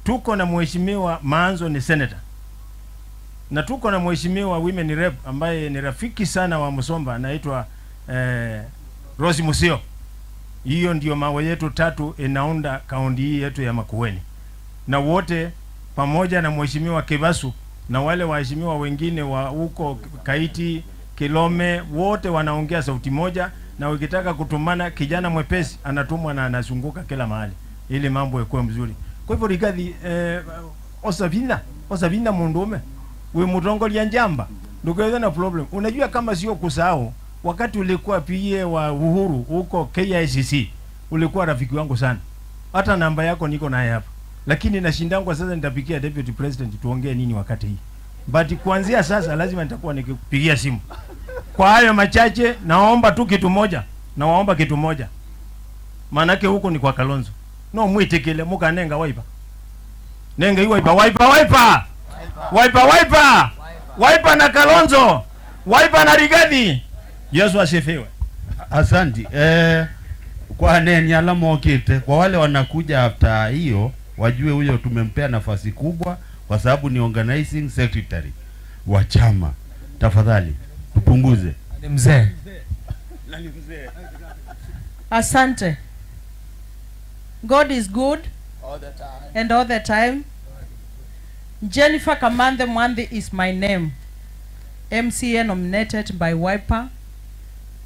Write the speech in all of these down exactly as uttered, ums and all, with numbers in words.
Tuko na mheshimiwa Maanzo ni senator. Na tuko na mheshimiwa women rep ambaye ni rafiki sana wa Musomba, anaitwa, eh, Rose Museo. Hiyo ndio mawe yetu tatu inaunda kaunti hii yetu ya Makueni. Na wote pamoja na mheshimiwa Kivasu na wale waheshimiwa wengine wa huko Kaiti, Kilome, wote wanaongea sauti moja, na ukitaka kutumana, kijana mwepesi anatumwa na anazunguka kila mahali ili mambo yakuwe mzuri. Kwa hivyo, Rigathi, eh, osa vinya, osa vinya mũndũũme. Wĩ mũtongoria njamba, ndũkethwe na problem. Unajua, kama sio kusahau, wakati ulikuwa P A wa Uhuru huko K I C C, ulikuwa rafiki wangu sana. Hata namba yako niko naye hapa. Lakini nashindangwa sasa nitapigia deputy president tuongee nini wakati hii. But kuanzia sasa lazima nitakuwa nikipigia simu. Kwa hayo machache, naomba tu kitu moja. Nawaomba kitu moja. Manake huko ni kwa Kalonzo. No mwĩtĩkĩle, mũkanenga Wiper. Nengei Wiper, Wiper, Wiper! Wiper, Wiper! Wiper na Kalonzo! Wiper na Rigathi! Yesu asifiwe. Asanti. Eh, kwa aneni ala mokite, kwa wale wanakuja after hiyo, wajue huyo tumempea nafasi kubwa kwa sababu ni organizing secretary wa chama. Tafadhali, tupunguze. Ni mzee. Asante. God is good. All the time. And all the time. Jennifer Kamanthe Mwanthi is my name. M C A nominated by Wiper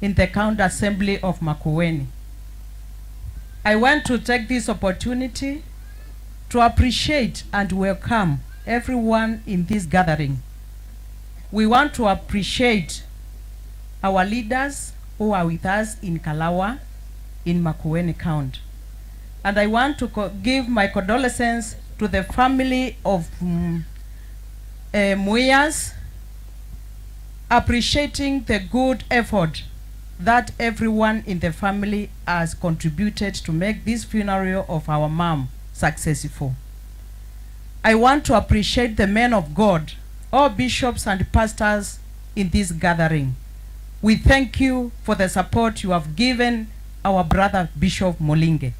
in the County Assembly of Makueni. I want to take this opportunity to appreciate and welcome everyone in this gathering. We want to appreciate our leaders who are with us in Kalawa, in Makueni County. And I want to co-, give my condolences to the family of, mm, eh, Muias, appreciating the good effort that everyone in the family has contributed to make this funeral of our mom successful. I want to appreciate the men of God, all bishops and pastors in this gathering. We thank you for the support you have given our brother Bishop Mulinge.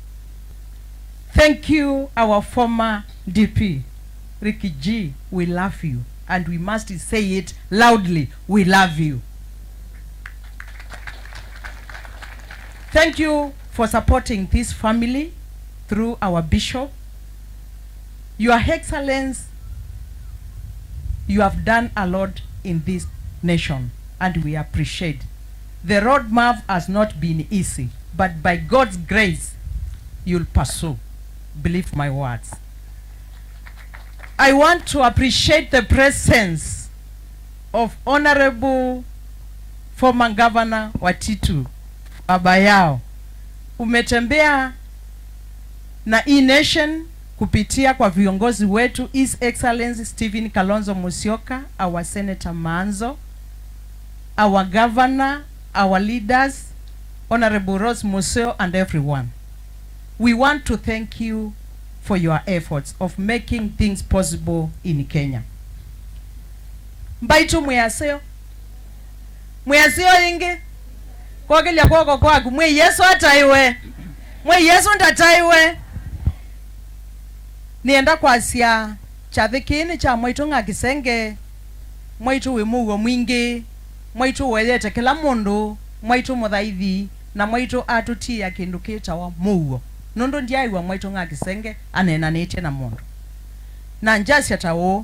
Thank you, our former D P, Ricky G. We love you, and we must say it loudly, we love you. Thank you for supporting this family through our bishop. Your Excellency, you have done a lot in this nation, and we appreciate. The road map has not been easy, but by God's grace, you'll pursue. Believe my words. I want to appreciate the presence of Honorable former Governor Watitu, baba yao. Umetembea na hii nation kupitia kwa viongozi wetu, His Excellency Stephen Kalonzo Musyoka, our Senator Maanzo, our Governor, our leaders, Honorable Rose Museo and everyone. We want to thank you for your efforts of making things possible in Kenya. Mbaitũ mwĩ aseo. Mwĩ aseo ĩngĩ. Kokĩlya kw'oko kwaku. Mwĩ Yesũ ataĩwe. Mwĩ Yesũ ndataĩwe. Nĩenda kwasya kyathĩ kĩĩ nĩ kya mwaitũ Ng'akĩsenge. Mwaitũ wĩ mũuo mwingĩ. Mwaitũ ũeyete kĩla mũndũ. Mwaitũ mũthaithi. Na mwaitũ atũtiĩa kĩndũ kĩtawa mũuo. Nũndũ ndyaaĩw'a mwaitũ Ng'akĩsenge aneenanĩtye na mũndũ. Na ngyasya ta ũũ,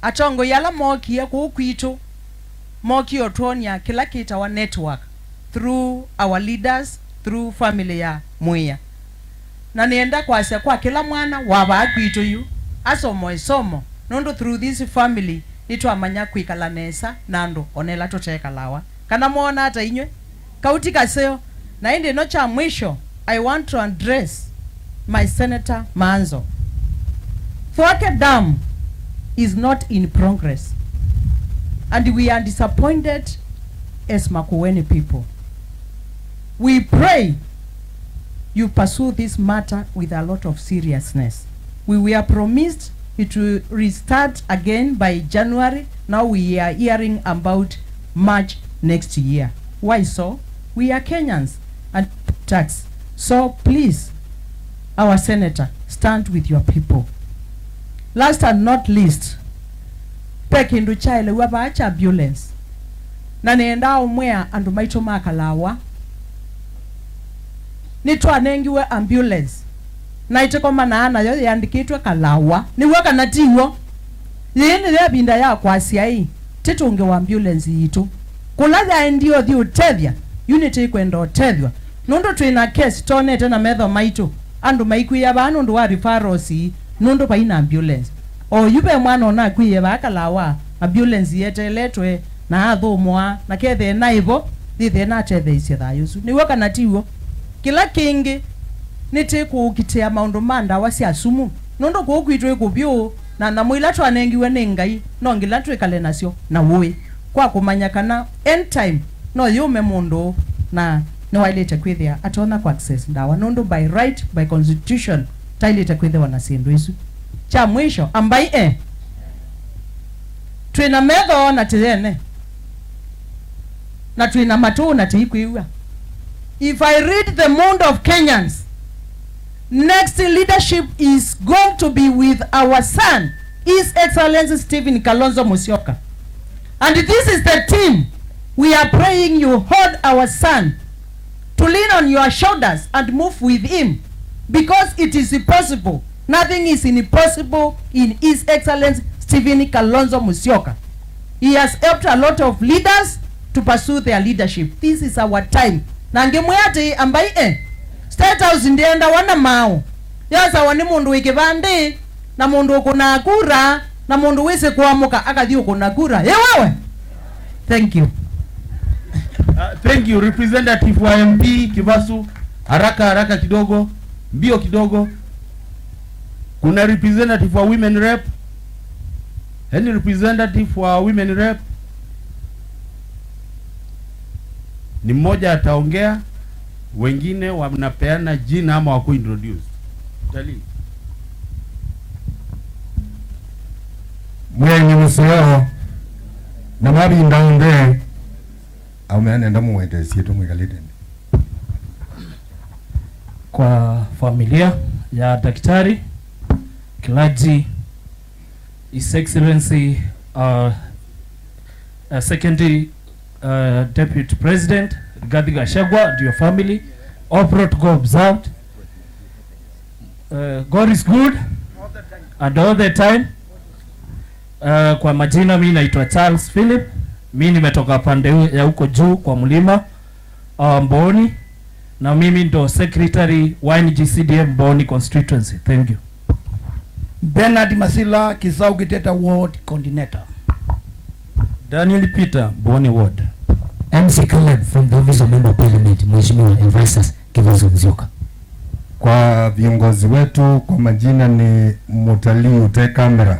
atongoi ala mookie kũu kwitũ, mookie ũtwony'a kĩla kĩtawa network through our leaders, through family ya Mwĩa. Na nĩenda kwasya kwa kĩla mwana wa vaa kwitũ yu, asoma ĩsomo, nũndũ through this family nĩtwamanya kwĩkala nesa na andũ ona ĩla tũtekalawa. Kana mwoona ata inyw'ĩ? Kau ti kaseo. Na ĩndĩ ĩno kya mwisho, I want to address my Senator Maanzo. Thwake Dam is not in progress, and we are disappointed as Makueni people. We pray you pursue this matter with a lot of seriousness. We were promised it will restart again by January. Now we are hearing about March next year. Why so? We are Kenyans and tax. So please, our senator, stand with your people. Last and not least, ve kĩndũ kyaelew'a vaa kya ambulance, na nĩendaa ũmwĩa andũ maitũ ma Kalawa, nĩtwanengiwe ambulance na ĩtĩkomanaa nayo yĩandĩkĩtwe Kalawa. Nĩw'o kana ti w'o? Yĩĩ nĩyo ĩvinda ya kwasya ĩ, tĩtũngĩwa ambulance yitũ. Kũla yaendie ũthi ũtethya, yu nĩtĩkwenda ũtethw'a, nũndũ twĩ na case twonete na metho maitũ, andũ maikw'ĩĩa vaa nũndũ wa referrals ii, nũndũ vai na ambulance. O yu ve mwana ũnakw'ĩĩe vaa Kalawa, ambulance yeteletwe, na athũmũa, na kethĩe naĩ vo, yĩthĩe natetheeisye thayũ ũsu. Nĩw'o kana ti w'o? Kĩla kĩngĩ, nĩtĩkũũkitĩa maũndũ ma ndawa sya sumu, nũndũ kũu kwitũ ĩ kũvyũ, na nyamũ ila twanengiwe nĩ Ngai, no ngila twĩkale nasyo na ũĩ, kwa kũmanya kana end time no yũme mũndũ, na nĩwaĩlĩte kwĩthĩa atonya kũ access ndawa, nũndũ by right, by constitution, taĩlĩte kwĩthĩwa na syĩndũ isu. Kya mwisho, ambai e, twĩ na metho na tĩyene, na twĩ na matũ na tĩikwĩw'a. If I read the mood of Kenyans, next leadership is going to be with our son, His Excellency Stephen Kalonzo Musyoka. And this is the team we are praying you hold our son to lean on your shoulders and move with him, because it is impossible. Nothing is impossible in His Excellency Stephen Kalonzo Musyoka. He has helped a lot of leaders to pursue their leadership. This is our time. Na ngĩmwĩa atĩ, ambai e, State House ndĩendawa na maaũ. Yosawa nĩ mũndũ wĩ kĩvandĩ, na mũndũ ũkũnaa kura, na mũndũ wĩsĩ kũamũka akathi ũkũna kura. Ĩ wewe? Thank you. Uh, thank you, representative wa M P Kivasu. Haraka haraka kidogo, mbio kidogo. Kuna representative wa women rep? Any representative wa women rep? Ni mmoja ataongea, wengine wanapeana jina ama wako introduce. Utalii. Mwĩaĩi mũseo, na mavinda onthe, aũme anenda mũwete syĩtwa mwĩkalĩte nthĩ. Kwa familia ya daktari, clergy, His Excellency, uh, uh, Secondary, uh, Deputy President Rigathi Gachagua and your family, all protocol observed. Uh, God is good and all the time. Uh, kwa majina mi naitwa Charles Philip. Mi nimetoka pande ya huko juu kwa mlima, uh, Mbooni, na mimi ndo secretary wa N G C D M Mbooni constituency. Thank you. Bernard Masila, Kisau Giteta Ward Coordinator. Daniel Peter, Mbooni Ward. M C Caleb from the Office of Member of Parliament, Mheshimiwa Erastus Kivasu Nzioka. Kwa viongozi wetu, kwa majina ni Mutalii Ute Kamera.